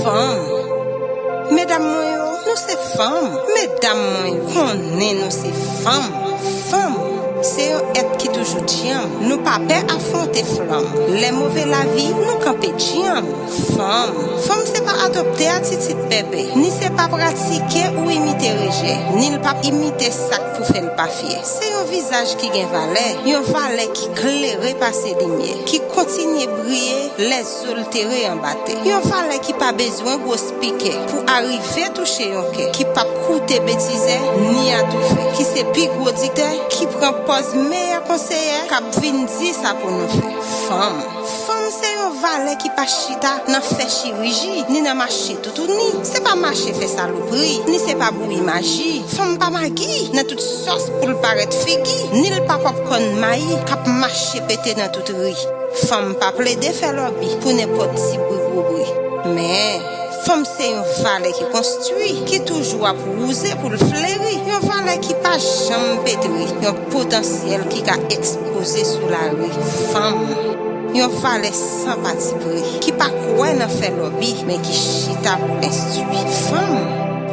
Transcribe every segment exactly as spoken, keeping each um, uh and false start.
Fanm. Medam mwen yo, nou se fanm. Medam mwen yo, konnen nou se fanm. Fanm, se yon èt ki toujou dyanm. Nou pa pè afwonte flanm. Lè move lavi, nou kanpe dyanm. Fanm. Fanm se pa adopte atitid bèbè, ni se pa pratike ou imite rejè, ni l p ap imite sa k pou fè l pa fyè. Se yon vizaj ki gen valè, yon valè ki klere pase limyè, ki kontinye briye lè zo l tere anba tè. Yon valè ki pa bezwen gwo spikè pou arive touche yon kè, ki p ap koute betizè ni atoufè, ki se pi gwo diktè, ki pran pòz meyè konseyè, k ap vin di sa pou nou fè. Fanm. Fanm se yon valè ki pa chita nan fè chiriji, ni nan mache toutouni. Se pa mache fè salopri, ni se pa bouyi maji. Fanm pa magi nan tout sòs pou l parèt figi, ni l pa pòpkòn mayi k ap mache pete nan tout ri. Fanm pa plede fè lòbi pou nenpòt ti bri gwo bri. Men, fanm se yon valè ki konstwi, ki toujou ap wouze pou l fleri, yon valè ki pa janm petri, yon potansyèl ki ka ekspoze sou lari. Fanm, yon valè san patipri, ki pa kwè nan fè lòbi, men ki chita pou enstwi. Fanm,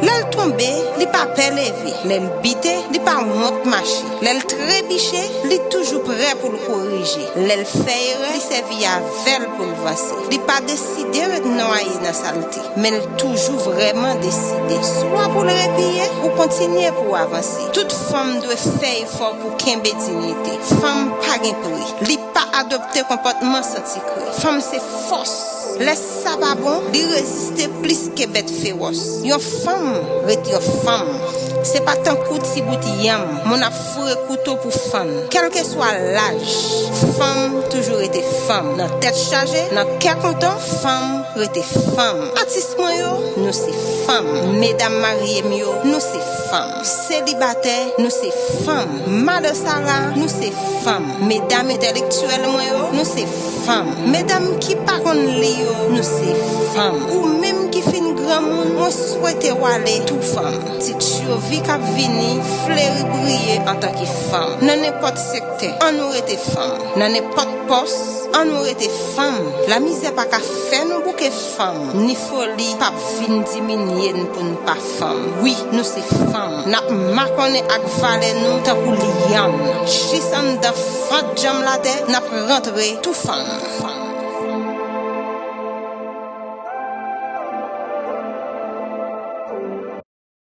lè l tonbe, li pa pè leve, lè l bite, li pa wont mache, lè l trebiche, li toujou prè pou l korije, lè l fè erè, li sèvi avè l pou l vanse. Li pa deside ret nwaye nan salte, men l toujou vrèman deside, swa pou l repiye ou kontinye pou avanse. Tout fanm dwe fè efò pou kenbe diyite. Fanm pa gen pri. Li pa adopte konpòtman santi krè. Fanm se fòs. Lè sa pa bon, li reziste plis ke bèt fewòs. Yon fanm ret yon fanm. Se pa tankou ti bout yanm, moun ap foure kouto pou fann. Kèlkeswa laj, fanm toujou rete fanm. Nan tèt chaje, nan kè kontan, fanm rete fanm. Atis mwen yo, nou se fanm. Medam marye m yo, nou se fanm. Selibatè, nou se fanm. Madan Sara, nou se fanm. Medam entèlektyèl mwen yo, nou se fanm. Medam ki pa konn li yo, nou se fanm. Ou menm ki fin granmoun, mwen swete w ale tou fanm. Ti tchovi k ap vini, fleri briye antanke fanm. Nan nenpòt sektè, ann nou rete fanm. Nan nenpòt pòs, ann nou rete fanm. Lamizè pa ka fè nou bouke fanm, ni foli p ap vin diminye n pou n pa fanm. Wi, nou se fanm. N ap makonnen ak valè nou tankou lyanm. Jis anndan fant djanm latè, n ap rantre tou fanm.